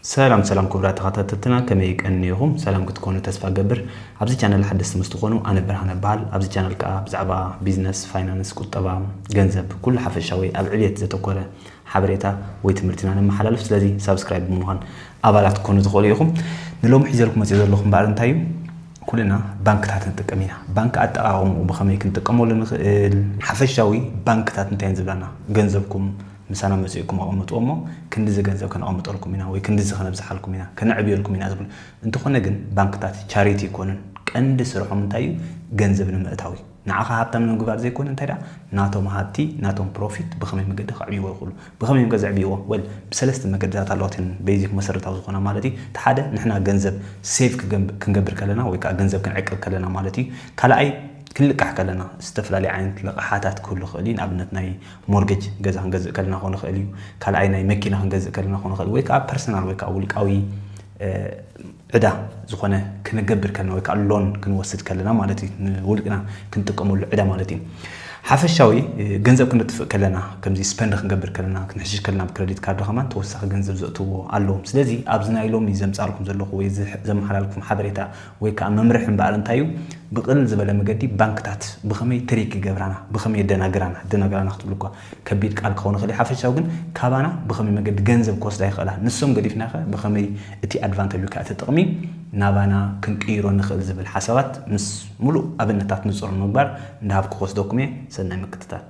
ሰላም ሰላም ክቡራት ተኸታተልትና፣ ከመይ ቀኒኹም? ሰላም ክትኮኑ ተስፋ ገብር። ኣብዚ ቻነል ሓደስቲ ምስ ትኾኑ፣ ኣነ ብርሃነ እበሃል። ኣብዚ ቻነል ከኣ ብዛዕባ ቢዝነስ፣ ፋይናንስ፣ ቁጠባ፣ ገንዘብ፣ ኩሉ ሓፈሻዊ ኣብ ዕብየት ዘተኮረ ሓበሬታ ወይ ትምህርቲ ኢና ነመሓላልፍ። ስለዚ ሳብስክራይብ ብምዃን ኣባላት ክትኮኑ ትኽእሉ ኢኹም። ንሎሚ ሒዘልኩም መፅእ ዘለኹ እምበኣር እንታይ እዩ? ኩልና ባንክታት ንጥቀም ኢና። ባንክ ኣጠቓቕምኡ ብኸመይ ክንጥቀመሉ ንኽእል? ሓፈሻዊ ባንክታት እንታይ እየን ዝብላና? ገንዘብኩም ምሳና መፂእኩም ኣቐምጥዎ እሞ ክንድዚ ገንዘብ ከነቐምጠልኩም ኢና ወይ ክንድዚ ከነብዝሓልኩም ኢና፣ ከነዕብየልኩም ኢና ዝብሉ። እንተኾነ ግን ባንክታት ቻሪቲ ኣይኮኑን። ቀንዲ ስርሖም እንታይ እዩ? ገንዘብ ንምእታው እዩ። ንዓኻ ሃብታም ንምግባር ዘይኮነ እንታይ ደኣ ናቶም ሃብቲ፣ ናቶም ፕሮፊት ብኸመይ መገዲ ከዕብይዎ ይኽእሉ? ብኸመይ እዮም ከ ዘዕብይዎ? ወል ብሰለስተ መገድታት ኣለዋ። እተን ቤዚክ መሰረታዊ ዝኾና ማለት እዩ። እቲ ሓደ ንሕና ገንዘብ ሴቭ ክገንብ-፣ ክንገብር ከለና ወይ ከዓ ገንዘብ ክንዕቅብ ከለና ማለት እዩ። ካልኣይ ክንልቃሕ ከለና ዝተፈላለዩ ዓይነት ልቃሓታት ክህሉ ይኽእል እዩ። ንኣብነት ናይ ሞርጌጅ ገዛ ክንገዝእ ከለና ክኾን ይኽእል እዩ። ካልኣይ ናይ መኪና ክንገዝእ ከለና ክኾን ይኽእል ወይ ከዓ ፐርሰናል ወይ ከዓ ውልቃዊ እ፣ ዕዳ ዝኾነ ክንገብር ከለና ወይ ከዓ ሎን ክንወስድ ከለና ማለት እዩ። ንውልቅና ክንጥቀመሉ ዕዳ ማለት እዩ። ሓፈሻዊ እ፣ ገንዘብ ክነጥፍእ ከለና ከምዚ ስፐንድ ክንገብር ከለና ክንሕሽሽ ከለና ብክረዲት ካርድ ከማን ተወሳኺ ገንዘብ ዘእትዎ ኣለዎም። ስለዚ ኣብዚ ናይ ሎሚ ዘምፃልኩም ዘለኹ ወይ ዝሕ- ዘመሓላልኩም ሓበሬታ ወይ ከዓ መምርሒ እምበኣር እንታይ እዩ? ብቕልል ዝበለ መገዲ ባንክታት ብኸመይ ትሪክ ይገብራና፣ ብኸመይ የደናግራና፣ የደናግራና ክትብሉ እኳ ከቢድ ቃል ክኸውን ይኽእል እዩ። ሓፈሻዊ ግን ካባና ብኸመይ መገዲ ገንዘብ ክወስዳ ይኽእላ፣ ንሶም ገዲፍናኸ ብኸመይ እቲ ኣድቫንቴጅ ወይ ከዓ እቲ ጥቕሚ ናባና ክንቅይሮ ንኽእል ዝብል ሓሳባት ምስ ሙሉእ ኣብነታት ንጹር ንምግባር እንዳሃብኩ ክወስደኩም እየ። ሰናይ ምክትታል።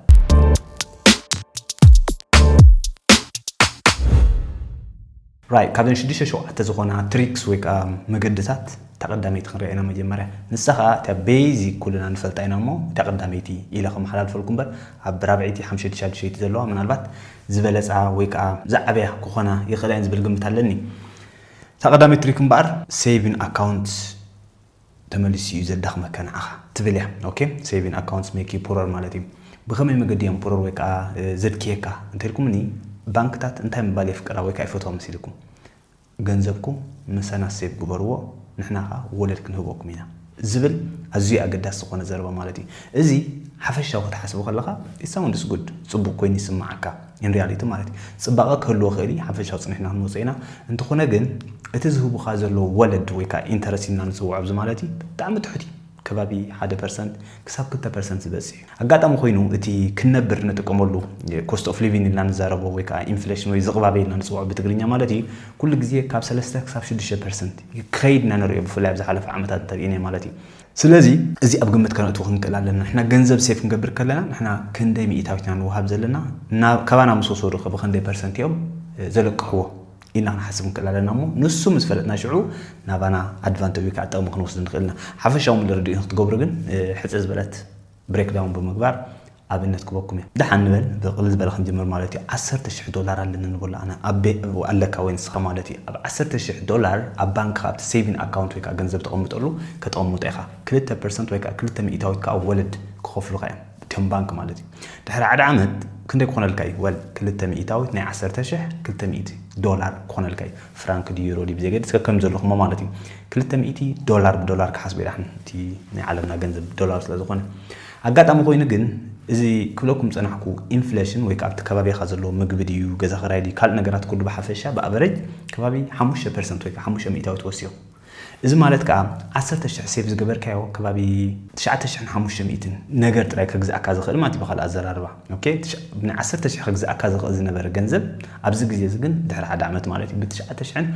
ራይ ካብዘን ሽዱሽተ ሸውዓተ ዝኾና ትሪክስ ወይ ከዓ መገድታት እታ ቀዳመይቲ ክንሪኣ ኢና መጀመርያ። ንሳ ከዓ እታ ቤዚክ ኩልና ንፈልጣ ኢና እሞ እታ ቀዳመይቲ ኢለ ከመሓላልፈልኩም እምበር ኣብ ራብዐይቲ ሓምሸይቲ ሻድሸይቲ ዘለዋ ምናልባት ዝበለፃ ወይ ከዓ ዝዓበያ ክኾና ይኽእላ እየን ዝብል ግምት ኣለኒ። እታ ቀዳመይቲ ትሪክ እምበኣር ሴቪን ኣካውንት ተመሊሱ እዩ ዘዳኽመካ ንዓኻ ትብል እያ። ኦኬ፣ ሴቪን ኣካውንትስ ሜክ ዩ ፑረር ማለት እዩ። ብኸመይ መገዲ እዮም ፑረር ወይ ከዓ እ፣ ዘድክየካ እንተልኩምኒ ባንክታት እንታይ ምባል የፍቅራ ወይ ከዓ ይፈትዋ መሲልኩም? ገንዘብኩም ምሳና ሴቭ ግበርዎ፣ ንሕና ኸዓ ወለድ ክንህበኩም ኢና ዝብል ኣዝዩ ኣገዳሲ ዝኾነ ዘረባ ማለት እዩ። እዚ ሓፈሻዊ ክትሓስቡ ከለኻ it sounds good፣ ጽቡቕ ኮይኑ ይስምዓካ። ኢን ሪያሊቲ ማለት እዩ። ጽባቐ ክህልዎ ክእል እዩ፣ ሓፈሻዊ ጽኒሕና ክንወፅኦ ኢና። እንተኾነ ግን እቲ ዝህቡኻ ዘሎ ወለድ ወይ ከዓ ኢንተረስት ኢልና ንፅውዖ ኣብዚ ማለት እዩ ብጣዕሚ ትሑት እዩ። ከባቢ ሓደ ፐርሰንት ክሳብ ክልተ ፐርሰንት ዝበፅሕ እዩ። ኣጋጣሚ ኮይኑ እቲ ክንነብር ንጥቀመሉ ኮስት ኦፍ ሊቪንግ ኢልና ንዛረቦ ወይ ከዓ ኢንፍሌሽን ወይ ዝቕባበ ኢልና ንፅውዖ ብትግርኛ ማለት እዩ ኩሉ ግዜ ካብ ሰለስተ ክሳብ ሽዱሽተ ፐርሰንት ክኸይድ ኢና ንሪኦ፣ ብፍላይ ኣብ ዝሓለፈ ዓመታት እንተሪእና ማለት እዩ። ስለዚ እዚ ኣብ ግምት ከነእትዎ ክንክእል ኣለና። ንሕና ገንዘብ ሴፍ ክንገብር ከለና ንሕና ክንደይ ሚእታዊት ኢና ንወሃብ ዘለና፣ ናብ ካባና ምስ ወሰዱ ከ ብክንደይ ፐርሰንት እዮም እ፣ ዘለቅሕዎ ኢልና ክንሓስብ ክንክእል ኣለና። እሞ ንሱ ምስ ፈለጥና ሽዑ ናባና ኣድቫንቴጅ ወይ ከዓ ጥቕሚ ክንወስድ ንኽእል ኢና። ሓፈሻዊ ምልርድኡ ንክትገብሩ ግን እ፣ ሕፅር ዝበለት ብሬክዳውን ብምግባር ኣብነት ክበኩም እየ። ደሓን ንበል፣ ብቕልል ዝበለ ክንጅምር ማለት እዩ። ዓሰርተ ሽሕ ዶላር ኣለኒ ንበሎ ኣነ፣ ኣብ ቤ-፣ ኣለካ ወይ ንስኻ ማለት እዩ። ኣብ ዓሰርተ ሽሕ ዶላር ኣብ ባንክ ኣብቲ ሴቪን ኣካውንት ወይ ከዓ ገንዘብ ተቐምጠሉ ከተቐምጦ ኢኻ። ክልተ ፐርሰንት ወይ ከዓ ክልተ ሚእታዊት ከዓ ወለድ ክኸፍሉኻ እዮም፣ እቶም ባንክ ማለት እዩ። ድሕሪ ሓደ ዓመት ክንደይ ክኾነልካ እዩ? ወል ክልተ ሚእታዊት ናይ ዓሰርተ ሽሕ ክልተ ሚእቲ ዶላር ክኾነልካ እዩ። ፍራንክ ድዩ ዩሮ ድዩ ብዘይገድስ ከከም ዘለኹሞ ማለት እዩ። ክልተ ሚእቲ ዶላር ብዶላር ክሓስቦ ይዳሕን፣ እቲ ናይ ዓለምና ገንዘብ ዶላር ስለ ዝኾነ። ኣጋጣሚ ኮይኑ ግን እዚ ክብለኩም ጸናሕኩ፣ ኢንፍሌሽን ወይ ከዓ ኣብቲ ከባቢኻ ዘሎ ምግቢ ድዩ፣ ገዛ ክራይ ድዩ፣ ካልእ ነገራት ኩሉ ብሓፈሻ ብኣቨሬጅ ከባቢ ሓሙሽተ ፐርሰንት ወይ ከዓ ሓሙሽተ ሚእታዊት ወስዮ። እዚ ማለት ከዓ ዓሰርተ ሽሕ ሴቭ ዝገበርካዮ ከባቢ ትሽዓተ ሽሕን ሓሙሽተ ሚእትን ነገር ጥራይ ከግዝኣካ ዝኽእል ማለት እዩ። ብኻልእ ኣዘራርባ፣ ኦኬ፣ ትሽ-፣ ን ዓሰርተ ሽሕ ከግዝኣካ ዝኽእል ዝነበረ ገንዘብ ኣብዚ ግዜ እዚ ግን ድሕሪ ሓደ ዓመት ማለት እዩ ብትሽዓተ ሽሕን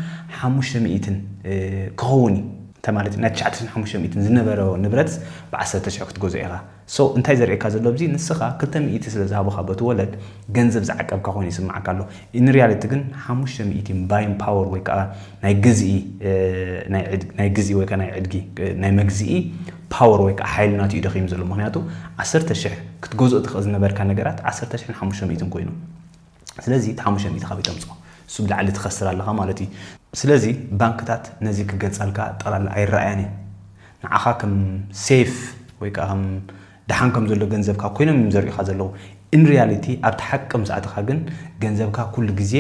ሓሙሽተ ሚእትን እ፣ ክኸውን እዩ። እንታይ ማለት እዩ? ናይ ትሽዓተ ሽሕን ሓሙሽተ ሚእትን ዝነበረ ንብረት ብዓሰርተ ሽሕ ክትገዝኦ ኢኻ። ሶ እንታይ ዘርእየካ ዘሎ ኣብዚ ንስኻ ክልተ ሚእቲ ስለ ዝሃቡኻ በቲ ወለድ ገንዘብ ዝዓቀብካ ኮይኑ ይስምዓካ ኣሎ። ኢን ሪያሊቲ ግን ሓሙሽተ ሚእቲ ባይን ፓወር ወይ ከዓ ናይ ግዝኢ እ፣ ናይ ዕድ- ናይ ግዝኢ ወይ ከዓ ናይ ዕድጊ እ፣ ናይ መግዝኢ ፓወር ወይ ከዓ ሓይሊ ናቱ እዩ ደኺሙ ዘሎ። ምክንያቱ ዓሰርተ ሽሕ ክትገዝኦ ትኽእል ዝነበርካ ነገራት ዓሰርተ ሽሕን ሓሙሽተ ሚእትን ኮይኑ፣ ስለዚ እቲ ሓሙሽተ ሚእቲ ካበይ ተምፅኦ? እሱ ብላዕሊ ትኸስር ኣለኻ ማለት እዩ። ስለዚ ባንክታት ነዚ ክገልፃልካ ጠቕላላ ኣይረኣያን እየን። ንዓኻ ከም ሴፍ ወይ ከዓ ከም ደሓን ከም ዘሎ ገንዘብካ ኮይኖም እዮም ዘርእዩኻ ዘለዉ። ኢን ሪያሊቲ ኣብቲ ሓቂ ምስ ኣተኻ ግን ገንዘብካ ኩሉ ግዜ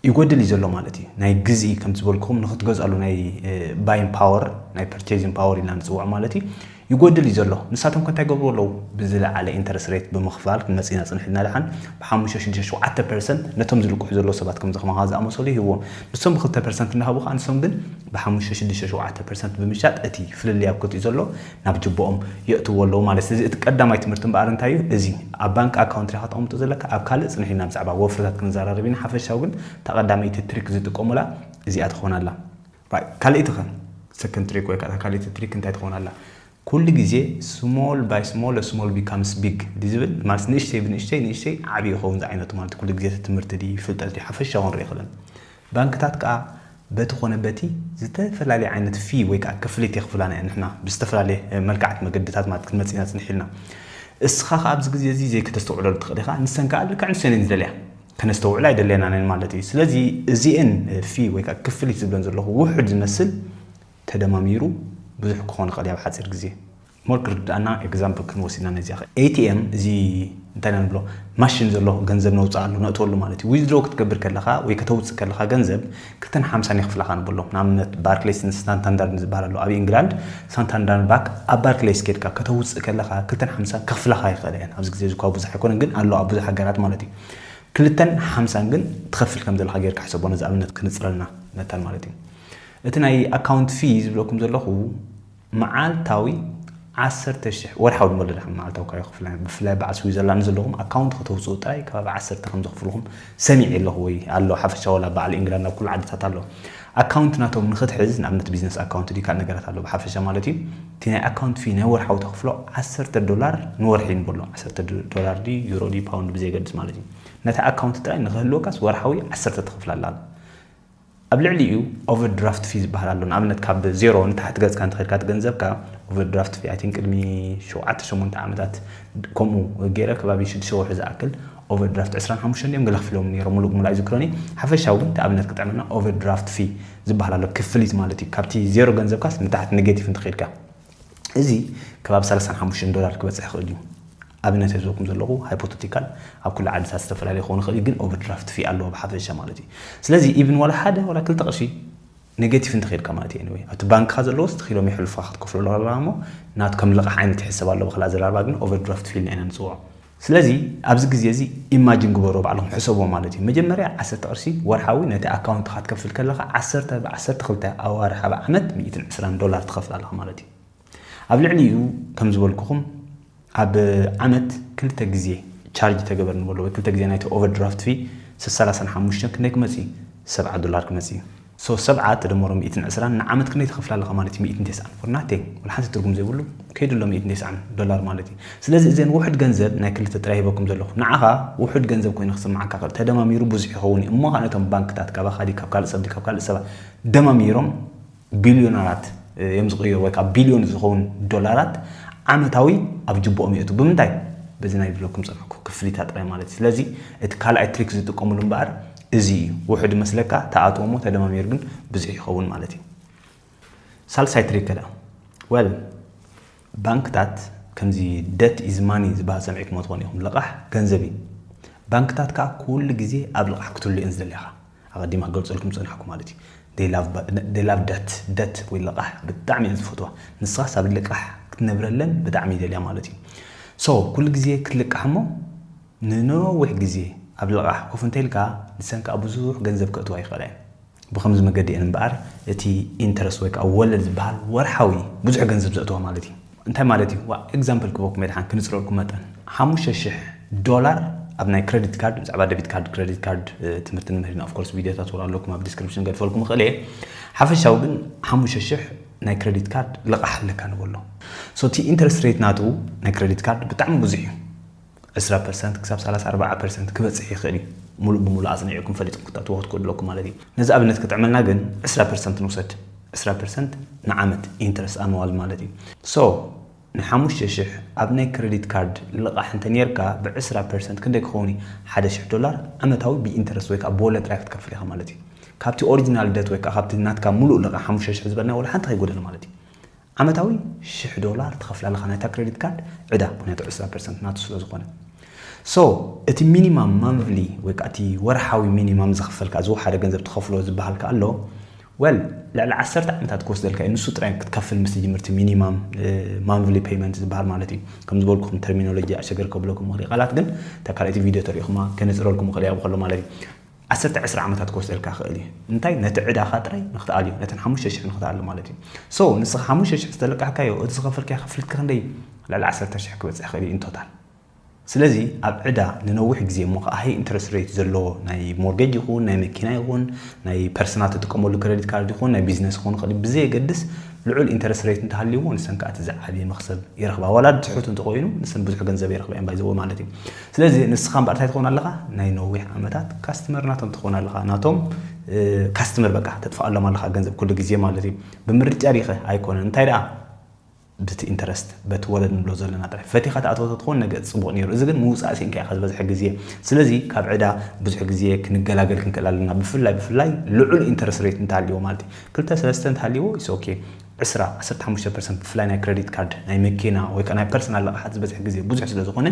ይጎድል እዩ ዘሎ ማለት እዩ። ናይ ግዝኢ ከም ዝበልኩም ንክትገዝኣሉ ናይ ባይን ፓወር ናይ ፐርቼዚን ፓወር ኢልና ንፅውዖ ማለት እዩ ይጎድል እዩ ዘሎ። ንሳቶም ከ እንታይ ገብሩ ኣለዉ? ብዝለዓለ ኢንተረስት ሬት ብምኽፋል ክንመጽእ ኢና ጽንሕ ኢልና ደሓን ብሓሙሽተ ሽዱሽተ ሸውዓተ ፐርሰንት ነቶም ዝልቅሑ ዘለዉ ሰባት ከምዚ ከማኻ ዝኣመሰሉ ይህብዎም። ንሶም ብክልተ ፐርሰንት እናሃቡ ከዓ ንሶም ግን ብሓሙሽተ ሽዱሽተ ሸውዓተ ፐርሰንት ብምሻጥ እቲ ፍልልይ ኣብ ክልቲኡ ዘሎ ናብ ጅቦኦም የእትዎ ኣለዉ ማለት። ስለዚ እቲ ቀዳማይ ትምህርቲ እምበኣር እንታይ እዩ? እዚ ኣብ ባንክ ኣካውንት ዲኻ ተቐምጦ ዘለካ ኣብ ካልእ ጽንሕ ኢልና ብዛዕባ ወፍርታት ክንዘራረብ ኢና። ሓፈሻዊ ግን እታ ቀዳመይቲ ትሪክ ዝጥቀሙላ እዚኣ ትኾን ኣላ። ካልእቲ ኸ ሰከንድ ትሪክ ወይ ከዓ ካልእቲ ትሪክ እንታይ ትኾን ኣላ? ኩሉ ግዜ small by small small becomes big ድዩ ዝብል ማለት ንእሽተይ ብንእሽተይ ንእሽተይ ዓብዪ ይኸውን ዝዓይነቱ ማለት ኩሉ ግዜ እቲ ትምህርቲ ድዩ ፍልጠት ድዩ ሓፈሻ ክንርኢ ይኽእልን። ባንክታት ከዓ በቲ ኮነ በቲ ዝተፈላለየ ዓይነት ፊ ወይ ከዓ ክፍሊት የኽፍላና እየን ንሕና ብዝተፈላለየ መልክዓት መገድታት ማለት ክንመፅእ ኢና ፅንሕ ኢልና። እስኻ ከዓ ኣብዚ ግዜ እዚ ዘይከተስተውዕለሉ ትኽእል ኢኻ። ንሰን ከዓ ልክዕ ንሰን እየን ዝደልያ ከነስተውዕላ ኣይደለየናን ማለት እዩ። ስለዚ እዚአን ፊ ወይ ከዓ ክፍሊት ዝብለን ዘለኹ ውሑድ ዝመስል ተደማሚሩ ብዙሕ ክኾን ይኽእል እዩ ኣብ ሓፂር ግዜ። ሞር ክርድኣና ኤግዛምፕል ክንወስድ ኢና ነዚኣ። ኤ ቲ ኤም እዚ እንታይ ኢና ንብሎ? ማሽን ዘሎ ገንዘብ ነውፅኣሉ ነእትወሉ ማለት እዩ። ዊዝድሮ ክትገብር ከለኻ ወይ ከተውፅእ ከለኻ ገንዘብ ክልተን ሓምሳን የኽፍላኻ ንብሎ። ንኣብነት ባርክሌስ ሳንታንዳር ዝበሃል ኣሎ ኣብ ኢንግላንድ። ሳንታንዳር ባንክ ኣብ ባርክሌስ ኬድካ ከተውፅእ ከለኻ ክልተን ሓምሳን ከኽፍላኻ ይኽእል እየን። ኣብዚ ግዜ እዚ እኳ ብዙሕ ኣይኮነን ግን ኣሎ ኣብ ብዙሕ ሃገራት ማለት እዩ። ክልተን ሓምሳን ግን ትኸፍል ከም ዘለኻ ጌርካ ሕሰቦ። ነዚ ኣብነት ክንፅረልና መታን ማለት እዩ። እቲ ናይ ኣካውንት ፊ ዝብለኩም ዘለኹ መዓልታዊ ዓሰርተ ሽሕ ወርሓዊ ንበሎ ደሓን መዓልታዊ ካዮ ክፍላ ብፍላይ በዓል ስዊዘርላንድ ዘለኹም ኣካውንት ከተውፅኡ ጥራይ ከባቢ ዓሰርተ ከም ዘኽፍልኹም ሰሚዕ ኣለኹ ወይ ኣሎ ሓፈሻ ወላ በዓል ኢንግላንድ ኣብ ኩሉ ዓድታት ኣሎ። ኣካውንት ናቶም ንክትሕዝ ንኣብነት ቢዝነስ ኣካውንት ድዩ ካልእ ነገራት ኣሎ ብሓፈሻ ማለት እዩ። እቲ ናይ ኣካውንት ፊ ናይ ወርሓዊ ተኽፍሎ ዓሰርተ ዶላር ንወርሒ ንበሎ ዓሰርተ ዶላር ድዩ ዩሮ ድዩ ፓውንድ ብዘይገድስ ማለት እዩ። ነቲ ኣካውንት ጥራይ ንክህልወካስ ወርሓዊ ዓሰርተ ትኽፍል ኣላ። ኣብ ልዕሊኡ ኦቨርድራፍት ፊ ዝበሃል ኣሎ። ንኣብነት ካብ ዜሮ ንታሕቲ ገጽካ እንተኸድካ እቲ ገንዘብካ ኦቨርድራፍት ፊ ኣይ ቲንክ ቅድሚ ሸውዓተ ሸሞንተ ዓመታት ከምኡ ገይረ ከባቢ ሽዱሽተ ወርሒ ዝኣክል ኦቨርድራፍት ዕስራን ሓሙሽተን ድዮም ገለ ክፍሎም ነይሮም ሙሉእ ብሙሉእ ኣይዝክሮን እየ። ሓፈሻዊ ግን እቲ ኣብነት ክጥዕመና ኦቨርድራፍት ፊ ዝበሃል ኣሎ ክፍሊት ማለት እዩ። ካብቲ ዜሮ ገንዘብካስ ንታሕቲ ኔጌቲቭ እንተኸድካ እዚ ከባቢ ሰላሳን ሓሙሽተን ዶላር ክበጽሕ ይኽእል እዩ። ኣብነት የዘኩም ዘለኹ ሃይፖቴቲካል ኣብ ኩሉ ዓድታት ዝተፈላለዩ ክኸውን ይኽእል እዩ ግን ኦቨርድራፍት ፊ ኣለዎ ብሓፈሻ ማለት እዩ። ስለዚ ኢቭን ዋላ ሓደ ዋላ ክልተ ቅርሺ ኔጌቲቭ እንተኸድካ ማለት እዩ። Anyway ኣብቲ ባንክኻ ዘለዎስ ትኽኢሎም የሕልፉኻ ክትከፍሎ ኣለካ እሞ ናቱ ከም ልቓሕ ዓይነት ይሕሰብ ኣሎ ብኽልእ ኣዘራርባ ግን ኦቨርድራፍት ፊ ኢልና ኢና ንፅውዖ። ስለዚ ኣብዚ ግዜ እዚ ኢማጂን ግበሮ ባዕልኹም ሕሰብዎ ማለት እዩ። መጀመርያ ዓሰርተ ቅርሺ ወርሓዊ ነቲ ኣካውንትኻ ትከፍል ከለኻ ዓሰርተ ብ ዓሰርተ ክልተ ኣዋርሕ ኣብ ዓመት ሚእትን ዕስራን ዶላር ትኸፍል ኣለኻ ማለት እዩ። ኣብ ልዕሊኡ ከም ዝበልኩኹም ኣብ ዓመት ክልተ ግዜ ቻርጅ ተገበር ንበሎ ወይ ክልተ ግዜ ናይቲ ኦቨርድራፍት ፊ ሰላሳን ሓሙሽተን ክንደይ ክመጽእ እዩ? ሰብዓ ዶላር ክመጽእ እዩ። So ሰብዓ ተደመሮ ሚእትን ዕስራን ንዓመት ክንደይ ትኸፍል ኣለኻ ማለት እዩ? ሚእትን ተስዓን for nothing ወላ ሓንቲ ትርጉም ዘይብሉ ከይዱ ኣሎ ሚእትን ተስዓን ዶላር ማለት እዩ። ስለዚ እዘን ውሑድ ገንዘብ ናይ ክልተ ጥራይ ሂበኩም ዘለኹ ንዓኻ ውሑድ ገንዘብ ኮይኑ ክስምዓካ ክእል ተደማሚሩ ብዙሕ ይኸውን እዩ እሞ ነቶም ባንክታት ካባኻ ድዩ ካብ ካልእ ሰብ ድዩ ካብ ካልእ ሰባት ደማሚሮም ቢልዮነራት እዮም ዝቕይሩ ወይ ከዓ ቢልዮን ዝኸውን ዶላራት ዓመታዊ ኣብ ጅቦኦም የእቱ ብምንታይ በዚ ናይ ዝብለኩም ፀናሕኩ ክፍሊታ ጥራይ ማለት እዩ። ስለዚ እቲ ካልኣይ ትሪክ ዝጥቀሙሉ እምበኣር እዚ እዩ። ውሑድ መስለካ ተኣትዎ እሞ ተደማሚሩ ግን ብዙሕ ይኸውን ማለት እዩ። ሳልሳይ ትሪክ ከዳ well ባንክታት ከምዚ debt is money ዝበሃል ሰሚዕኩሞ ትኾኑ ኢኹም። ልቓሕ ገንዘብ እዩ። ባንክታት ከዓ ኩሉ ግዜ ኣብ ልቓሕ ክትህሉ እየን ዝደልያኻ። ኣቐዲማ ክገልፀልኩም ዝፀናሕኩ ማለት እዩ። They love debt debt ወይ ልቓሕ ብጣዕሚ እየን ዝፈትዋ። ንስኻስ ኣብ ልቓሕ ክትነብረለን ብጣዕሚ ይደልያ ማለት እዩ። So ኩሉ ግዜ ክትልቃሕ እሞ ንነዊሕ ግዜ ኣብ ልቓሕ ኮፍ እንተኢልካ ንሰን ከዓ ብዙሕ ገንዘብ ከእትዋ ይኽእላ እየን። ብኸምዚ መገዲ እየን እምበኣር እቲ ኢንተረስት ወይ ከዓ ወለድ ዝበሃል ወርሓዊ ብዙሕ ገንዘብ ዘእትዋ ማለት እዩ። እንታይ ማለት እዩ? ዋ ኤግዛምፕል ክበኩም መድሓን ክንፅረልኩም መጠን ሓሙሽተ ሽሕ ዶላር ኣብ ናይ ክሬዲት ካርድ ብዛዕባ ደቢት ካርድ ክሬዲት ካርድ ትምህርቲ ንምህር ኢና ኦፍኮርስ ቪዲዮታት ወላ ኣለኩም ኣብ ዲስክሪፕሽን ገድፈልኩም እኽእል እየ። ሓፈሻዊ ግን ሓሙሽተ ሽሕ ናይ ክሬዲት ካርድ ልቓሕ ኣለካ ንበሎ። So እቲ ኢንተረስት ሬት ናቱ ናይ ክሬዲት ካርድ ብጣዕሚ ብዙሕ እዩ። ዕስራ ፐርሰንት ክሳብ ሰላሳ ኣርባዓ ፐርሰንት ክበፅሕ ይኽእል እዩ። ሙሉእ ብሙሉእ ኣፅኒዕኩም ፈሊጥኩም ክተእትዎ ክትክእሉ ኣለኩም ማለት እዩ። ነዚ ኣብነት ክጥዕመልና ግን ዕስራ ፐርሰንት ንውሰድ። ዕስራ ፐርሰንት ንዓመት ኢንተረስት ኣንዋል ማለት እዩ። So ንሓሙሽተ ሽሕ ኣብ ናይ ክሬዲት ካርድ ልቓሕ እንተ ነርካ ብዕስራ ፐርሰንት ክንደይ ክኸውን እዩ? ሓደ ሽሕ ዶላር ዓመታዊ ብኢንተረስት ወይ ከዓ ብወለድ ጥራይ ክትከፍል ኢኻ ማለት እዩ። ካብቲ ኦሪጂናል ደት ወይ ከዓ ካብቲ ናትካ ሙሉእ ልቓሕ ሓሙሽተ ሽሕ ዝበልናዮ ወላ ሓንቲ ከይጎደለ ማለት እዩ። ዓመታዊ ሽሕ ዶላር ትኸፍል ኣለኻ ናይታ ክሬዲት ካርድ ዕዳ ምክንያቱ ዕስራ ፐርሰንት ናቱ ስለ ዝኾነ። So እቲ ሚኒማም ማንዝሊ ወይ ከዓ እቲ ወርሓዊ ሚኒማም ዝኽፈልካ ዝወሓደ ገንዘብ ትኸፍሎ ዝበሃልካ ኣሎ Well፣ ልዕሊ ዓሰርተ ዓመታት ክወስደልካ እዩ ንሱ ጥራይ ክትከፍል ምስ ትጅምርቲ ሚኒማም ማንትሊ ፔመንት ዝበሃል ማለት እዩ። ከም ዝበልኩኹም ተርሚኖሎጂ ኣሸገር ከብለኩም ምኽእል ቃላት ግን ተካልኣይቲ ቪድዮ ተሪእኹማ ከነፅረልኩም ምኽእል እያ ብከሎ ማለት እዩ። ዓሰርተ ዕስራ ዓመታት ክወስደልካ ክእል እዩ። እንታይ ነቲ ዕዳኻ ጥራይ ንክትኣልዮ ነተን ሓሙሽተ ሽሕ ንክትኣሉ ማለት እዩ። So ንስኻ ሓሙሽተ ሽሕ ዝተለቃሕካዮ እቲ ዝኸፈልካዮ ክፍሊት ክንደይ ልዕሊ ዓሰርተ ሽሕ ክበፅሕ ክእል እዩ ኢንቶታል። ስለዚ ኣብ ዕዳ ንነዊሕ ግዜ እሞ ከዓ ሃይ ኢንትረስት ሬት ዘለዎ ናይ ሞርጌጅ ይኹን ናይ መኪና ይኹን ናይ ፐርሰናል ትጥቀመሉ ክረዲት ካርድ ይኹን ናይ ቢዝነስ ክኾን ይኽእል ብዘየገድስ ልዑል ኢንትረስት ሬት እንተሃልይዎ ንሰን ከዓ እቲ ዝዓበየ መክሰብ ይረኽባ። ዋላ ትሑት እንተኾይኑ ንሰን ብዙሕ ገንዘብ ይረኽባ እየን ባይዘዎ ማለት እዩ። ስለዚ ንስኻ እምበኣር እንታይ ትኸውን ኣለኻ? ናይ ነዊሕ ዓመታት ካስተመር ናቶም ትኸውን ኣለኻ። ናቶም ካስተመር በቃ ተጥፍኣሎም ኣለኻ ገንዘብ ኩሉ ግዜ ማለት እዩ። ብምርጫ ዲኸ? ኣይኮነን። እንታይ ደኣ ብቲ ኢንተረስት በቲ ወለድ ንብሎ ዘለና ጥራሕ ፈቲኻ ትኣትዎ ተትኾን ነገ ጽቡቕ ነይሩ። እዚ ግን ምውጻእ ሲንካ ኢኻ ዝበዝሐ ግዜ። ስለዚ ካብ ዕዳ ብዙሕ ግዜ ክንገላገል ክንክእል ኣለና። ብፍላይ ብፍላይ ልዑል ኢንተረስት ሬት እንተሃልይዎ ማለት እዩ። ክልተ ሰለስተ እንተሃልይዎ ኢስ ኦኬ። ዕስራ ዓሰርተ ሓሙሽተ ፐርሰንት ብፍላይ ናይ ክሬዲት ካርድ ናይ መኪና ወይ ከዓ ናይ ፐርሰናል ለቕሓት ዝበዝሕ ግዜ ብዙሕ ስለ ዝኾነ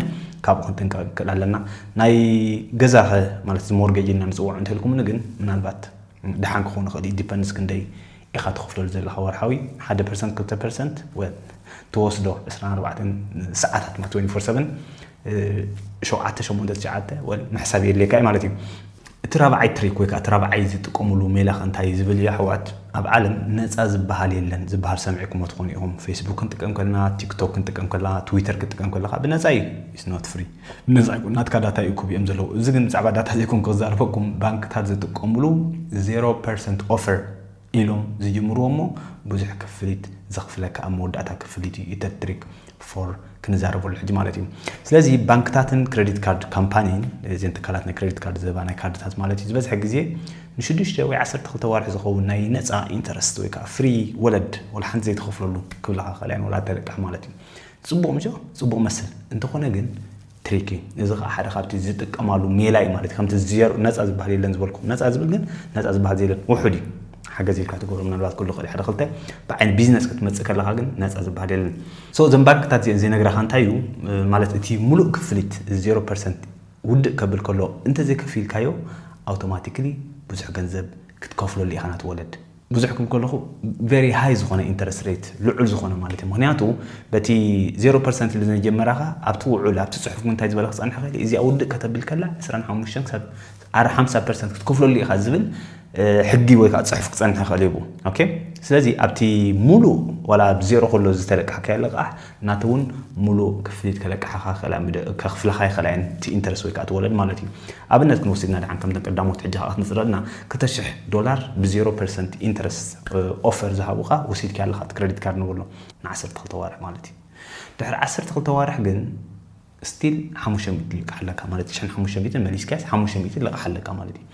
ካብኡ ክንጥንቀቕ ክንክእል ኣለና። ናይ ገዛኸ ማለት እዚ ሞርጌጅ ኢልና ንፅውዖ እንተልኩምኒ ግን ምናልባት ደሓን ክኸውን ይኽእል እዩ። ዲፐንድስ ክንደይ ኢኻ ትኸፍለሉ ዘለኻ ወርሓዊ ሓደ ፐርሰንት ክልተ ፐርሰንት ወ ትወስዶ ዕስራን ኣርባዕተን ሰዓታት ማ ትወንቲ ፎር ሰቨን ሸውዓተ ሸሞንተ ትሽዓተ ወል ምሕሳብ የድልየካ እዩ ማለት እዩ። እቲ ራብዓይ ትሪክ ወይ ከዓ እቲ ራብዓይ ዝጥቀሙሉ ሜላ ከ እንታይ ዝብል እዩ ኣሕዋት? ኣብ ዓለም ነፃ ዝበሃል የለን ዝበሃል ሰሚዕኩሞ ትኾኑ ኢኹም። ፌስቡክ ክንጥቀም ከለና፣ ቲክቶክ ክንጥቀም ከለና፣ ትዊተር ክትጥቀም ከለካ ብነፃ እዩ። It's not free። ብነፃ ይኩን ናትካ ዳታ እዩ ክብኦም ዘለዉ። እዚ ግን ብዛዕባ ዳታ ዘይኮንኩ ክዛረበኩም፣ ባንክታት ዝጥቀሙሉ ዜሮ ፐርሰንት ኦፈር ኢሎም ዝጅምርዎ እሞ ብዙሕ ክፍሊት ዘኽፍለካ ኣብ መወዳእታ ክፍሊት እዩ ኢተትሪክ ፎር ክንዛረበሉ ሕጂ ማለት እዩ። ስለዚ ባንክታትን ክሬዲት ካርድ ካምፓኒን እዚን ትካላት ናይ ክሬዲት ካርድ ዝህባ ናይ ካርድታት ማለት እዩ ዝበዝሐ ግዜ ንሽዱሽተ ወይ ዓሰርተ ክልተ ዋርሒ ዝኸውን ናይ ነፃ ኢንተረስት ወይ ከዓ ፍሪ ወለድ ወላ ሓንቲ ዘይትኸፍለሉ ክብለካ ከልያን ወላ ተለቃሕ ማለት እዩ። ጽቡቕ ምጆ ጽቡቕ መስል እንተኾነ ግን ትሪክ እዩ። እዚ ከዓ ሓደ ካብቲ ዝጥቀማሉ ሜላ እዩ ማለት እዩ። ከምቲ ዜሮ ነፃ ዝበሃል የለን ዝበልኩም ነፃ ዝብል ግን ነፃ ዝበሃል የለን ውሑድ እዩ። ሓገዝ ኢልካ ትገብሮ ምናልባት ክህሉ ይኽእል እዩ ሓደ ክልተ ብዓይኒ ቢዝነስ ክትመፅእ ከለካ ግን ነፃ ዝበሃል የለን። So እዘን ባንክታት እዚአን ዘይነግራካ እንታይ እዩ ማለት እቲ ሙሉእ ክፍሊት ዜሮ ፐርሰንት ውድእ ከብል ከሎ እንተዘይከፊልካዮ ኣውቶማቲክሊ ብዙሕ ገንዘብ ክትከፍለሉ ኢኻ ናቲ ወለድ። ብዙሕ ክብል ከለኹ ቨሪ ሃይ ዝኾነ ኢንተረስት ሬት ልዑል ዝኾነ ማለት እዩ። ምክንያቱ በቲ ዜሮ ፐርሰንት ኢሉ ዝጀመራኻ ኣብቲ ውዑል ኣብቲ ፅሑፍ እንታይ ዝበለ ክፀንሐ ክእል እዚኣ ውድእ ከተብል ከላ ዕስራን ሓሙሽተን ክሳብ ኣር ሓምሳ ፐርሰንት ክትከፍለሉ ኢኻ ዝብል ሕጊ ወይ ከዓ ፅሑፍ ክፀንሐ ክእል ይቡ። ኦኬ ስለዚ ኣብቲ ሙሉእ ዋላ ብዜሮ ከሎ ዝተለቃሕካዮ ልቃሕ ናቲ እውን ሙሉእ ክፍሊት ከለቃሓኻ ከላ ከኽፍለኻ ይኽእላ እየን እቲ ኢንተረስት ወይ ከዓ እቲ ወለድ ማለት እዩ። ኣብነት ክንወስድና ደሓን ከምተን ቀዳሞት ሕጂ ከዓ ክንፅረልና ክልተ ሽሕ ዶላር ብዜሮ ፐርሰንት ኢንተረስት ኦፈር ዝሃቡኻ ወሲድካ ኣለኻ እቲ ክሬዲት ካርድ ንብሎ ንዓሰርተ ክልተ ዋርሕ ማለት እዩ። ድሕሪ ዓሰርተ ክልተ ዋርሕ ግን ስቲል ሓሙሽተ ሚእቲ ልቃሕ ኣለካ ማለት ሽሕን ሓሙሽተ ሚእትን መሊስካስ ሓሙሽተ ሚእቲ ልቃሕ ኣለካ ማለት እዩ።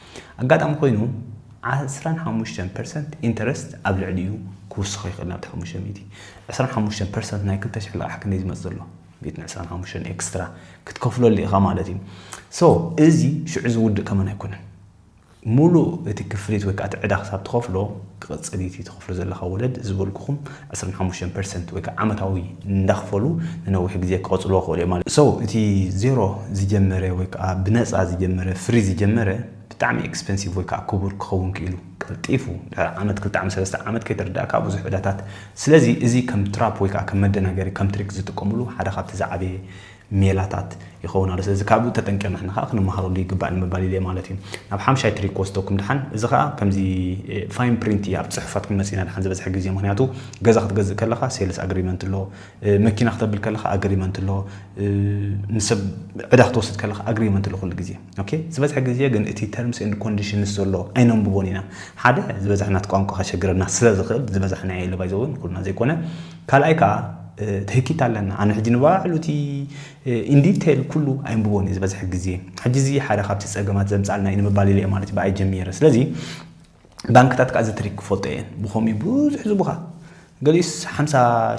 ኣጋጣሚ ኮይኑ ዓስራን ሓሙሽተን ፐርሰንት ኢንተረስት ኣብ ልዕሊኡ ክውስኾ ይኽእል ናብቲ ሓሙሽተ ሚእቲ። ዕስራን ሓሙሽተን ፐርሰንት ናይ ክልተ ሽሕ ልቃሕ ክንደይ ዝመፅ ዘሎ ሚእትን ዕስራን ሓሙሽተን ኤክስትራ ክትከፍለሉ ኢኻ ማለት እዩ። So እዚ ሽዑ ዝውድእ ከመን ኣይኮነን። ሙሉእ እቲ ክፍሊት ወይ ከዓ እቲ ዕዳ ክሳብ ትኸፍሎ ክቕፅል እቲ ትኸፍሎ ዘለካ ወለድ ዝበልኩኹም ዕስራን ሓሙሽተን ፐርሰንት ወይ ከዓ ዓመታዊ እንዳኽፈሉ ንነዊሕ ግዜ ክቐፅልዎ ክኽእሉ እዮም ማለት እዩ። So እቲ ዜሮ ዝጀመረ ወይ ከዓ ብነፃ ዝጀመረ ፍሪ ዝጀመረ ብጣዕሚ ኤክስፐንሲቭ ወይ ከዓ ክቡር ክኸውን ክኢሉ ቀልጢፉ ድሕሪ ዓመት ክልተ ዓመት ሰለስተ ዓመት ከይተረዳእካ ብዙሕ ዕዳታት። ስለዚ እዚ ከም ትራፕ ወይ ከዓ ከም መደናገሪ ከም ትሪክ ዝጥቀምሉ ሓደ ካብቲ ዝዓበየ ሜላታት ይኸውን ኣሎ። ስለዚ ካብኡ ተጠንቂቕና ንሕና ከዓ ክንመሃረሉ ይግባእ ንምባል ኢለ ማለት እዩ። ናብ ሓምሻይ ትሪክ ክወስደኩም ድሓን፣ እዚ ከዓ ከምዚ ፋይን ፕሪንት እዩ ኣብ ፅሑፋት ክንመፅእ ኢና ድሓን ዝበዝሐ ግዜ፣ ምክንያቱ ገዛ ክትገዝእ ከለካ ሴልስ ኣግሪመንት ኣሎ፣ መኪና ክተብል ከለካ ኣግሪመንት ኣሎ፣ ንሰብ ዕዳ ክትወስድ ከለካ ኣግሪመንት ኣሎ ኩሉ ግዜ። ኦኬ ዝበዝሐ ግዜ ግን እቲ ተርምስ ኤንድ ኮንዲሽንስ ዘሎ ኣይነንብቦን ኢና። ሓደ ዝበዝሐ ናት ቋንቋ ከሸግረና ስለ ዝኽእል ዝበዝሐ ናይ ኢለ ባይዘውን ኩልና ዘይኮነ፣ ካልኣይ ከዓ ትህኪት ኣለና። ኣነ ሕጂ ንባዕሉ እቲ ኢንዲቴል ኩሉ ኣይንብቦን እዩ ዝበዝሐ ግዜ። ሕጂ እዚ ሓደ ካብቲ ፀገማት ዘምፃልና እዩ ንምባል ኢለ ማለት ብኣይ ጀሚረ። ስለዚ ባንክታት ከዓ እዚ ትሪክ ክፈልጦ እየን። ብኸምኡ ብዙሕ ዝቡኻ ገሊኡስ ሓምሳ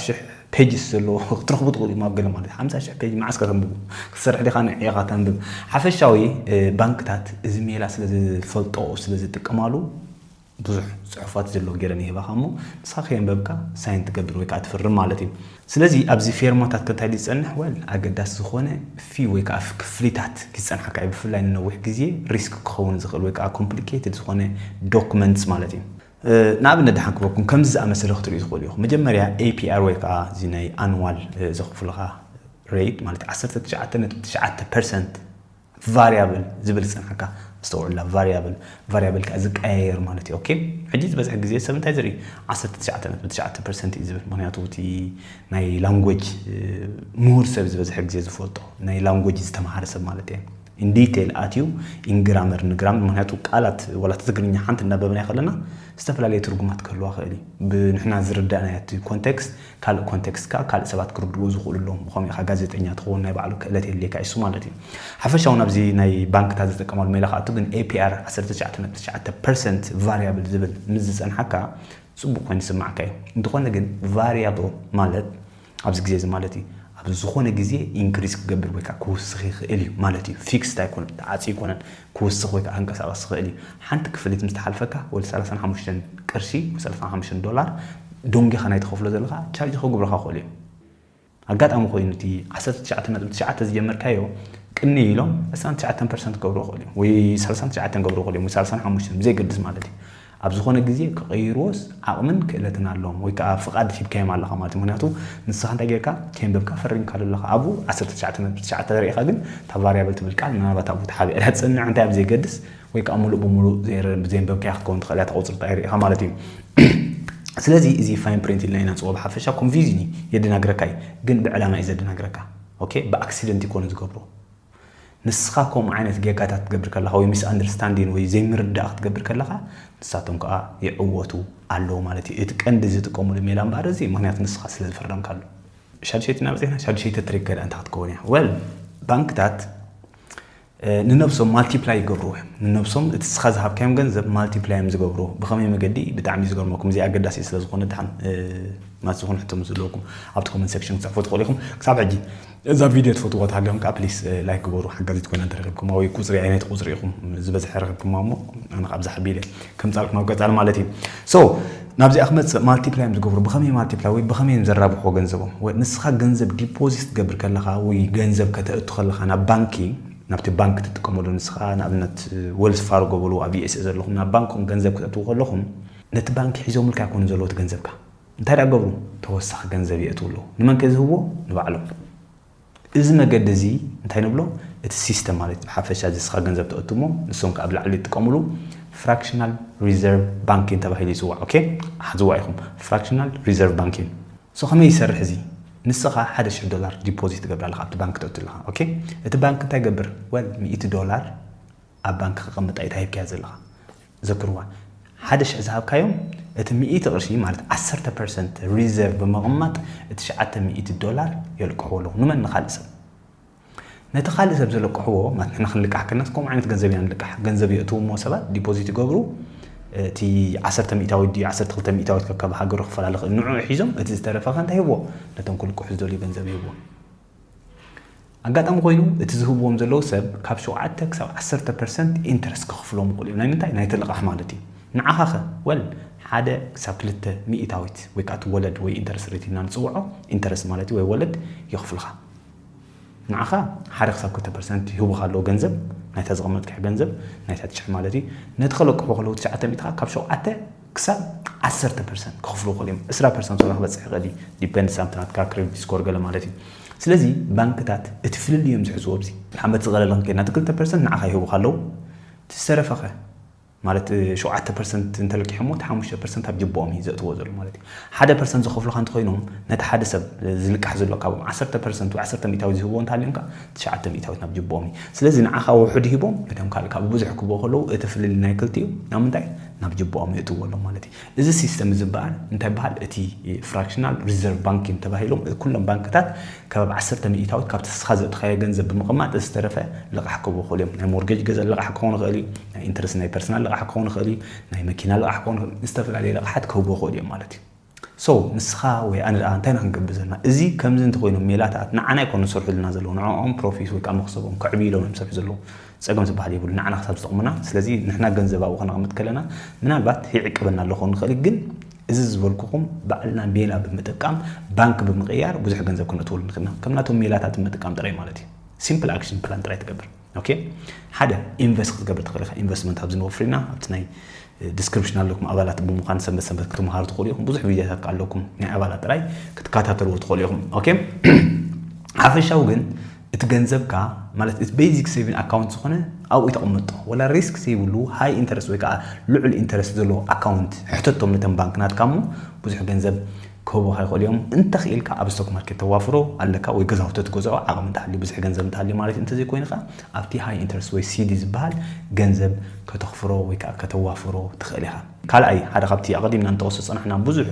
ሽሕ ፔጅስ ዘለዎ ክትረኽቡ ትኽእሉ እዮም። ኣብ ገለ ማለት ሓምሳ ሽሕ ፔጅ መዓስ ከተንብቡ ክትሰርሕ ዲኻ ንዕኻ ተንብብ። ሓፈሻዊ ባንክታት እዚ ሜላ ስለ ዝፈልጦ ስለ ዝጥቀማሉ ብዙሕ ፅሑፋት ዘለዎ ገይረን ይህባኻ እሞ ንስኻ ከየንበብካ ሳይን ትገብር ወይ ከዓ ትፍርም ማለት እዩ። ስለዚ ኣብዚ ፌርማታት ከንታይ ዝፀንሕ ወል ኣገዳሲ ዝኾነ ፊ ወይ ከዓ ክፍሊታት ክፀንሓካ እዩ። ብፍላይ ንነዊሕ ግዜ ሪስክ ክኸውን ዝኽእል ወይ ከዓ ኮምፕሊኬትድ ዝኾነ ዶክመንትስ ማለት እዩ። ንኣብነት ደሓን ክበኩም ከምዚ ዝኣመሰለ ክትርእዩ ትኽእሉ ኢኹም። መጀመርያ ኤ ፒ ኣር ወይ ከዓ እዚ ናይ ኣንዋል ዘኽፍሉኻ ሬት ማለት ዓሰርተ ትሽዓተ ነጥቢ ትሽዓተ ፐርሰንት ቫሪያብል ዝብል ዝፀንሓካ። ኣስተውዕላ፣ ቫሪያብል ቫሪያብል ከዓ ዝቀያየር ማለት እዩ። ኦኬ፣ ሕጂ ዝበዝሐ ግዜ ሰብ እንታይ ዝርኢ? ዓሰርተ ትሽዓተ ነጥቢ ትሽዓተ ፐርሰንት እዩ ዝብል። ምክንያቱ እቲ ናይ ላንጎጅ ምሁር ሰብ ዝበዝሐ ግዜ ዝፈልጦ፣ ናይ ላንጎጅ ዝተምሃረ ሰብ ማለት እየ። ኢንዲቴል ኣትዩ ኢንግራመር ንግራም፣ ምክንያቱ ቃላት ዋላ እቲ ትግርኛ ሓንቲ እናበብና ከለና ዝተፈላለየ ትርጉማት ክህልዋ ክእል እዩ። ብንሕና ዝርዳእናዮ እቲ ኮንቴክስት ካልእ ኮንቴክስት ከዓ ካልእ ሰባት ክርድኡ ዝኽእሉ ኣለዎም። ብኸምኡ ኢኻ ጋዜጠኛ ትኸውን፣ ናይ ባዕሉ ክእለት የድልየካ እሱ ማለት እዩ። ሓፈሻዊ ናብዚ ናይ ባንክታት ዝጥቀማሉ ሜላ ክኣቱ ግን ኤ ፒ ኣር ዓሰርተ ትሽዓተ ነጥቢ ትሽዓተ ፐርሰንት ቫሪያብል ዝብል ምስ ዝፀንሓካ ፅቡቅ ኮይኑ ይስማዓካ እዩ። እንተኾነ ግን ቫሪያብል ማለት ኣብዚ ግዜ እዚ ማለት እዩ ኣብ ዝኾነ ግዜ ኢንክሪስ ክገብር ወይ ከዓ ክውስኽ ይኽእል እዩ ማለት እዩ። ፊክስድ ኣይኮነን፣ ተዓፂ ኣይኮነን፣ ክውስኽ ወይ ከዓ ክንቀሳቀስ ይኽእል እዩ። ሓንቲ ክፍሊት ምስ ተሓልፈካ ወደ ሰላሳን ሓሙሽተን ቅርሺ ወይ ሰላሳን ሓሙሽተን ዶላር ደንጊኻ ናይ ትኸፍሎ ዘለኻ ቻርጅ ክግብረኻ ክኽእሉ እዮም። ኣጋጣሚ ኮይኑ እቲ ዓሰርተ ትሽዓተ ነጥቢ ትሽዓተ ዝጀመርካዮ ቅኒ ኢሎም ዕስራን ትሽዓተን ፐርሰንት ክገብሩ ይኽእሉ እዮም ወይ ሰላሳን ትሽዓተን ክገብሩ ይኽእሉ እዮም ወይ ሰላሳን ሓሙሽተን ብዘይገድስ ማለት እዩ። ኣብ ዝኾነ ግዜ ክቐይርዎስ ዓቕምን ክእለትን ኣለዎም ወይ ከዓ ፍቓድ ሂብካዮም ኣለኻ ማለት እዩ። ምክንያቱ ንስኻ እንታይ ጌርካ ከንበብካ ፈሪምካ ኣለኻ ኣብኡ ዓሰርተ ትሽዓተ ነጥቢ ትሽዓተ ሪኢኻ ግን እታ ቫሪያብል ትብል ቃል ምናልባት ኣብኡ ተሓቢኣ እያ ትጸንዕ እንታይ ኣብ ዘይገድስ ወይ ከዓ ሙሉእ ብሙሉእ ዘየረ- ዘየንበብካያ ክትከውን ትኽእል እያ እታ ቁፅሪ እንታይ ሪኢኻ ማለት እዩ። ስለዚ እዚ ፋይን ፕሪንት ኢልና ኢና ንፅዎ ብሓፈሻ ኮንፊውዚን እዩ የደናግረካ እዩ ግን ብዕላማ እዩ ዘደናግረካ። ኦኬ፣ ብኣክሲደንት ይኮነ ዝገብሮ። ንስኻ ከምኡ ዓይነት ጌጋታት ክትገብር ከለኻ ወይ ሚስ ኣንደርስታንዲን ወይ ዘይምርዳእ ክትገብር ከለኻ ንሳቶም ከዓ ይዕወቱ ኣለዉ ማለት እዩ። እቲ ቀንዲ ዝጥቀሙሉ ሜላ እምበኣር እዚ ምክንያቱ ንስኻ ስለ ዝፈረምካሉ። ሻዱሸይቲ ናብ ዜና ሻዱሸይቲ ትሪክ ገዳ እንታይ ክትከውን እያ? ወል ባንክታት ንነብሶም ማልቲፕላይ ይገብርዎ እዮም። ንነብሶም እቲ ስኻ ዝሃብካዮም ገንዘብ ማልቲፕላይ እዮም ዝገብርዎ። ብኸመይ መገዲ? ብጣዕሚ እዩ ዝገርመኩም። እዚ ኣገዳሲ ስለ ዝኾነ ድሓን ማት ዝኾነ ሕቶ ምስ ዘለኩም ኣብቲ ኮመንት ሴክሽን ክፅሕፉ ትኽእሉ ኢኹም። ክሳብ ሕጂ እዛ ቪድዮ ትፈትዎ ተሃሊኹም ከዓ ፕሊስ ላይክ ግበሩ። ሓጋዚት ኮይና እንተረኺብኩማ ወይ ቁፅሪ ዓይነት ቁፅሪ ኢኹም ዝበዝሐ ረኺብኩማ እሞ ኣነ ካብ ዝሓቢለ ከምፃልኩም ኣብ ቀፃሊ ማለት እዩ። ሶ ናብዚኣ ክመፅእ ማልቲፕላይ እዮም ዝገብሩ። ብኸመይ ማልቲፕላይ ወይ ብኸመይ እዮም ዘራብሕዎ ገንዘቦም? ወይ ንስኻ ገንዘብ ዲፖዚት ትገብር ከለኻ ወይ ገንዘብ ከተእቱ ከለኻ ናብ ባንኪ ናብቲ ባንክ ትጥቀመሉ ንስኻ ንኣብነት ወልስ ፋርጎ በሉ ኣብ ዩ ኤስ ኤ ዘለኹም ናብ ባንኮም ገንዘብ ክተእትዉ ከለኹም ነቲ ባንክ ሒዞምልካ ኣይኮኑ ዘለዉ እቲ ገንዘብካ እንታይ ደኣ ገብሩ ተወሳኺ ገንዘብ የእትዉ ኣለዉ። ንመን ከ ዝህብዎ? ንባዕሎም። እዚ መገዲ እዚ እንታይ ንብሎ? እቲ ሲስተም ማለት ብሓፈሻ እዚ ንስኻ ገንዘብ ተእቱ እሞ ንሶም ከ ኣብ ላዕሊ ይጥቀምሉ። ፍራክሽናል ሪዘርቭ ባንኪን ተባሂሉ ይፅዋዕ። ኦኬ፣ ሓዝዋ ኢኹም። ፍራክሽናል ሪዘርቭ ባንኪን ሶ ከመይ ይሰርሕ እዚ? ንስኻ ሓደ ሽሕ ዶላር ዲፖዚት ትገብር ኣለኻ ኣብቲ ባንክ ተእቱ ኣለኻ። ኦኬ፣ እቲ ባንክ እንታይ ይገብር? ወል ሚእቲ ዶላር ኣብ ባንክ ከቐምጣ እዩ ተሂብካያ ዘለኻ። ዘክርዋ፣ ሓደ ሽሕ ዝሃብካዮም እቲ ሚእቲ ቅርሺ ማለት ዓሰርተ ፐርሰንት ሪዘርቭ ብምቕማጥ እቲ ትሽዓተ ሚእቲ ዶላር የልቅሕዎ ኣለዉ። ንመን? ንኻልእ ሰብ። ነቲ ካልእ ሰብ ዘለቅሕዎ ማለት ንሕና ክንልቃሕ ከለናስ ከምኡ ዓይነት ገንዘብ ኢና ንልቃሕ። ገንዘብ የእትዉ እሞ ሰባት ዲፖዚት ይገብሩ። እቲ ዓሰርተ ሚእታዊት ድዩ ዓሰርተ ክልተ ሚእታዊት ከካብ ሃገሩ ክፈላለ ይኽእል። ንዕኡ ሒዞም እቲ ዝተረፈ ከ እንታይ ሂብዎ? ነቶም ክልቅሑ ዝደልዩ ገንዘብ ይህብዎም። ኣጋጣሚ ኮይኑ እቲ ዝህብዎም ዘለዉ ሰብ ካብ ሸውዓተ ክሳብ ዓሰርተ ፐርሰንት ኢንተረስት ክኽፍሎም ይኽእሉ እዮም። ናይ ምንታይ? ናይቲ ልቓሕ ማለት እዩ። ንዓኻ ኸ? ወል ሓደ ክሳብ ክልተ ሚእታዊት ወይ ከዓ እቲ ወለድ ወይ ኢንተረስት ሬት ኢልና ንፅውዖ ኢንተረስት ማለት እዩ ወይ ወለድ የኽፍልኻ። ንዓኻ ሓደ ክሳብ ክልተ ፐርሰንት ይህቡኻ ኣለዉ ገንዘብ ናይታ ዘቐመጥካዮ ገንዘብ ናይታ ትሽሕ ማለት እዩ። ነቲ ከለቅሑ ከለዉ ትሽዓተ ሚእቲ ካብ ሸውዓተ ክሳብ ዓሰርተ ፐርሰንት ክኽፍሉ ይኽእሉ እዮም። ዕስራ ፐርሰንት ወላ ክበፅሕ ይኽእል እዩ። ዲፔንድስ ኣብቲ ናትካ ክሬዲት ስኮር ገለ ማለት እዩ። ስለዚ ባንክታት እቲ ፍልልይ እዮም ዝሕዝዎ ኣብዚ። ንሓመት ዝቐለለ ክንከይድ ናቲ ክልተ ፐርሰንት ንዓኻ ይህቡኻ ኣለዉ። እቲ ዝተረፈኸ ማለት ሸውዓተ ፐርሰንት እንተለቂሖሞ እቲ ሓሙሽተ ፐርሰንት ኣብ ጅቦኦም እዩ ዘእትዎ ዘሎ ማለት እዩ። ሓደ ፐርሰንት ዝኸፍሉኻ እንተኾይኖም ነቲ ሓደ ሰብ ዝልቃሕ ዘሎ ካብኦም ዓሰርተ ፐርሰንት ወይ ዓሰርተ ሚእታዊት ዝህብዎ እንተሃልዮም ከዓ ትሽዓተ ሚእታዊት ናብ ጅቦኦም እዩ። ስለዚ ንዓኻ ውሑድ ሂቦም ነቶም ካልእ ካብ ብዙሕ ክህብዎ ከለዉ እቲ ፍልልይ ናይ ክልቲኡ ናብ ምንታይ ናብ ጅቦኦም የእትዎ ኣለዉ ማለት እዩ። እዚ ሲስተም እዚ በኣር እንታይ በሃል? እቲ ፍራክሽናል ሪዘርቭ ባንኪን ተባሂሎም ኩሎም ባንክታት ከባቢ ዓሰርተ ሚእታዊት ካብቲ ንስኻ ዘእትኻዮ ገንዘብ ብምቕማጥ ዝተረፈ ልቓሕ ክህቡ ይኽእሉ እዮም። ናይ ሞርጌጅ ገዛ ልቓሕ ክኸውን ይኽእል እዩ፣ ናይ ኢንተረስት ናይ ፐርሰናል ልቓሕ ክኸውን ይኽእል እዩ፣ ናይ መኪና ልቓሕ ክኸውን ይኽእል እዩ፣ ዝተፈላለየ ልቓሓት ክህቡ ይኽእሉ እዮም ማለት እዩ። ሶ ንስኻ ወይ ኣነ ደኣ እንታይ ኢና ክንገብር ዘለና? እዚ ከምዚ እንተኾይኖም ሜላታት ንዓና ኣይኮኑ ዝሰርሑልና ዘለዉ፣ ንዕኦም ፕሮፊት ወይ ከዓ መኽሰቦም ከዕብዩ ኢሎም እዮም ዝሰርሑ ዘለዉ። ፀገም ዝበሃል የብሉ ንዓና ክሳብ ዝጠቕሙና። ስለዚ ንሕና ገንዘብ ኣብኡ ከነቕምጥ ከለና ምናልባት ይዕቅበና ኣሎ ክኸውን ይኽእል እዩ፣ ግን እዚ ዝበልኩኹም ባዕልና ሜላ ብምጥቃም ባንክ ብምቕያር ብዙሕ ገንዘብ ክነእትወሉ ንኽእልና ከም ናቶም ሜላታት ብምጥቃም ጥራይ ማለት እዩ። ሲምፕል ኣክሽን ፕላን ጥራይ ትገብር። ኦኬ፣ ሓደ ኢንቨስት ክትገብር ትኽእል ኢኻ። ኢንቨስትመንት ኣብዚ ንወፍር ኢና ኣብቲ ናይ ዲስክሪፕሽን ኣለኩም። ኣባላት ብምዃን ሰንበት ሰንበት ክትመሃሩ ትኽእሉ ኢኹም። ብዙሕ ቪድዮታት ኣለኩም ናይ ኣባላት ጥራይ ክትከታተልዎ ትኽእሉ ኢኹም። ኦኬ ሓፈሻዊ ግን እቲ ገንዘብካ ማለት እቲ ቤዚክ ሴቪንግ ኣካውንት ዝኾነ ኣብኡ ተቐምጦ ወላ ሪስክ ዘይብሉ ሃይ ኢንተረስት ወይ ከዓ ልዑል ኢንተረስት ዘለዎ ኣካውንት ሕተቶም ነተን ባንክ ናትካ እሞ ብዙሕ ገንዘብ ክህቡኻ ይኽእሉ እዮም። እንተኽኢልካ ኣብ ስቶክ ማርኬት ተዋፍሮ ኣለካ ወይ ገዛውቲ ትገዝኦ ዓቕሚ እንተሃልዩ ብዙሕ ገንዘብ እንተሃልዩ ማለት እዩ። እንተዘይኮይኑ ከዓ ኣብቲ ሃይ ኢንተረስት ወይ ሲዲ ዝበሃል ገንዘብ ከተኽፍሮ ወይ ከዓ ከተዋፍሮ ትኽእል ኢኻ። ካልኣይ ሓደ ካብቲ ኣቐዲምና እንጠቕሶ ዝፀናሕና ብዙሕ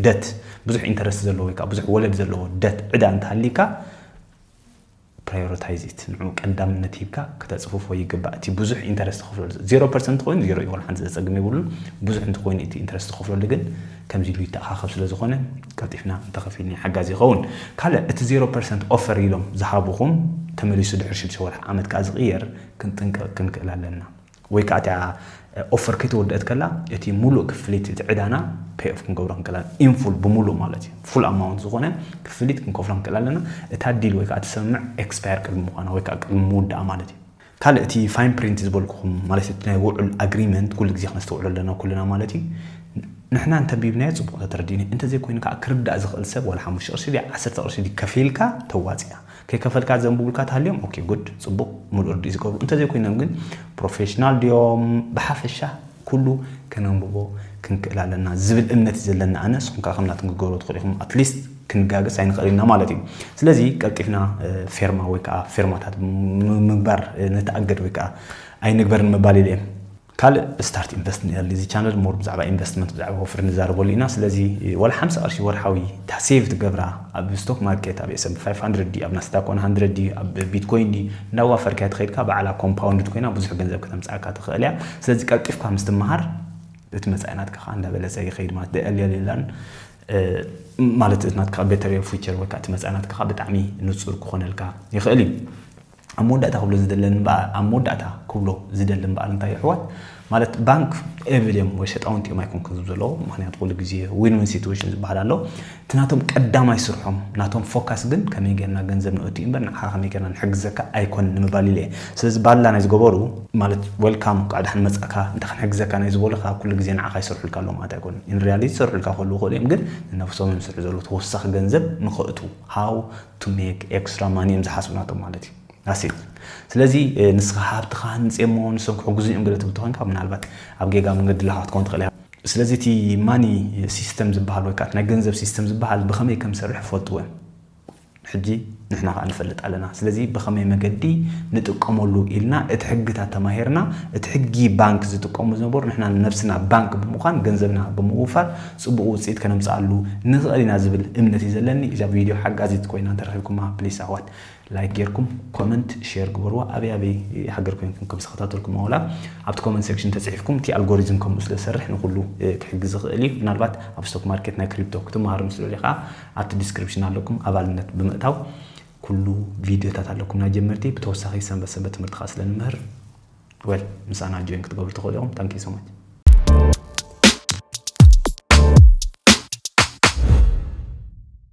ደት ብዙሕ ኢንተረስት ዘለዎ ወይ ከዓ ብዙሕ ወለድ ዘለዎ ደት ዕዳ እንተሃልዩካ ፕራዮሪታይዝ ኢት ንዑ ቀዳምነት ሂብካ ክተፅፍፎ ይግባእ። እቲ ብዙሕ ኢንተረስት ትኸፍለሉ ዜሮ ፐርሰንት ኮይኑ ዜሮ እዩ ሓንቲ ዘፀግም የብሉን። ብዙሕ እንተኮይኑ እቲ ኢንተረስት ትኸፍለሉ ግን ከምዚ ኢሉ ይተኣኻኸብ ስለ ዝኾነ ቀልጢፍና እንተኸፊልና ሓጋዚ ይኸውን። ካልእ እቲ ዜሮ ፐርሰንት ኦፈር ኢሎም ዝሃብኹም ተመሊሱ ድሕሪ ሽዱሽተ ወርሒ ዓመት ከዓ ዝቕየር ክንጥንቀቕ ክንክእል ኣለና። ወይ ከዓ እቲኣ ኦፈር ከይተወደአት ከላ እቲ ሙሉእ ክፍሊት እቲ ዕዳና ፔይ ኦፍ ክንገብሮ ክንክእል ኣለና። ኢንፉል ብምሉእ ማለት እዩ ፉል ኣማውንት ዝኾነ ክፍሊት ክንከፍሎ ክንክእል ኣለና። እታ ዲል ወይ ከዓ እቲ ስምምዕ ኤክስፓየር ቅድሚ ምዃና ወይ ከዓ ቅድሚ ምውዳኣ ማለት እዩ። ካልእ እቲ ፋይን ፕሪንት ዝበልኩኹም ማለት እቲ ናይ ውዑል ኣግሪመንት ኩሉ ግዜ ክነስተውዕሎ ኣለና ኩልና ማለት እዩ። ንሕና እንተንቢብናዮ ፅቡቕ ተተረዲእኒ እንተዘይኮይኑ ከዓ ክርዳእ ዝኽእል ሰብ ዋላ ሓሙሽተ ቅርሺ ድያ ዓሰርተ ቅርሺ ድዩ ከፊልካ ተዋፅያ ከይከፈልካ ዘንብቡልካ ተሃልዮም ኦኬ ጉድ ፅቡቕ ሙሉእ ርድእ ዝገብሩ እንተዘይኮይኖም ግን ፕሮፌሽናል ድዮም ብሓፈሻ ኩሉ ከነንብቦ ክንክእል ኣለና ዝብል እምነት እዩ ዘለና ኣነ። ንስኹም ከዓ ከም ናትኩም ክገብሮ ትኽእሉ ኢኹም። ኣትሊስት ክንጋገስ ኣይንኽእል ኢና ማለት እዩ። ስለዚ ቀልጢፍና ፌርማ ወይ ከዓ ፌርማታት ምግባር ንተኣገድ ወይ ከዓ ኣይንግበርን ምባል ኢለ እየ። ካልእ start investing early እዚ ቻነል more ብዛዕባ ኢንቨስትመንት ብዛዕባ ወፍሪ ንዛረበሉ ኢና። ስለዚ ወላ ሓምሳ ቅርሺ ወርሓዊ እታ ሴቭ ትገብራ ኣብ ስቶክ ማርኬት ኣብ S&P five hundred ድዩ ኣብ ናስዳክ one hundred ድዩ ኣብ ቢትኮይን ድዩ እንዳዋፈርካያ ተኸይድካ ባዕላ ኮምፓውንድ ኮይና ብዙሕ ገንዘብ ከተምፅኣካ ትኽእል እያ። ስለዚ ቀልጢፍካ ምስ ትመሃር እቲ መፃኢ ናትካ ከዓ እንዳበለፀ ይኸይድ ማለት ደቀልየል የላን ማለት እቲ ናትካ better your future ወይ ከዓ እቲ መፃኢ ናትካ ከዓ ብጣዕሚ ንፁር ክኾነልካ ይኽእል እዩ። ኣብ መወዳእታ ክብሎ ዝደለኒ እምበኣር ኣብ መወዳእታ ክብሎ ዝደሊ እምበኣር እንታይ ይሕዋት ማለት ባንክ ኤቭል እዮም ወይ ሸጣውንቲ እዮም ኣይኮንኩን ዝብል ዘለዎ ምክንያቱ ኩሉ ግዜ ዊን ዊን ሲትዌሽን ዝበሃል ኣሎ። እቲ ናቶም ቀዳማይ ስርሖም ናቶም ፎካስ ግን ከመይ ጌርና ገንዘብ ነእቱ እምበር ንዓኻ ከመይ ጌርና ንሕግዘካ ኣይኮን ንምባል ኢለ እየ። ስለዚ ባላ ናይ ዝገበሩ ማለት ዌልካም ቃዕ ዳሕን መጻእካ እንተ ክንሕግዘካ ናይ ዝበሉካ ኩሉ ግዜ ንዓኻ ይሰርሑልካ ኣለዉ ማለት ኣይኮን። ኢን ሪያሊቲ ይሰርሑልካ ከለዉ ይኽእሉ እዮም ግን ንነብሶም እዮም ዝሰርሑ ዘለዉ ተወሳኺ ገንዘብ ንኸእቱ how to make extra money እዮም ዝሓስቡ ናቶም ማለት እዩ። ኣሴት ስለዚ ንስኻ ሃብትኻ ህንፅየሞ ንሶም ክሕግዙ እዮም ገለ ትብል ተኮንካ ምናልባት ኣብ ጌጋ መንገዲ ላኻ ክትከውን ትኽእል እያ። ስለዚ እቲ ማኒ ሲስተም ዝበሃል ወይ ከዓ ናይ ገንዘብ ሲስተም ዝበሃል ብኸመይ ከም ዝሰርሕ ፈልጥዎ እዮም። ሕጂ ንሕና ከዓ ንፈልጥ ኣለና። ስለዚ ብኸመይ መገዲ ንጥቀመሉ ኢልና እቲ ሕግታት ተማሂርና እቲ ሕጊ ባንክ ዝጥቀሙ ዝነበሩ ንሕና ንነብስና ባንክ ብምዃን ገንዘብና ብምውፋር ፅቡቕ ውፅኢት ከነምፅኣሉ ንኽእል ኢና ዝብል እምነት እዩ ዘለኒ። እዛ ቪድዮ ሓጋዚት ኮይና እንተረኺብኩማ ፕሊስ ኣሕዋት ላይክ ጌርኩም ኮመንት ሼር ግበርዋ። ኣበይ ኣበይ ሃገር ኮይንኩም ከም ዝተኸታተልኩም ዋላ ኣብቲ ኮመንት ሴክሽን ተፅሒፍኩም እቲ ኣልጎሪዝም ከምኡ ስለ ዝሰርሕ ንኩሉ ክሕግዝ ዝኽእል እዩ። ምናልባት ኣብ ስቶክ ማርኬት ናይ ክሪፕቶ ክትመሃር ምስ ደሊ ከዓ ኣብቲ ዲስክሪፕሽን ኣለኩም ኣባልነት ብምእታው ኩሉ ቪድዮታት ኣለኩም ናይ ጀመርቲ ብተወሳኺ ሰንበት ሰንበት ትምህርቲ ከዓ ስለ ንምህር well ምሳና ጆይን ክትገብሩ ትኽእሉ ኢኹም። Thank you so much።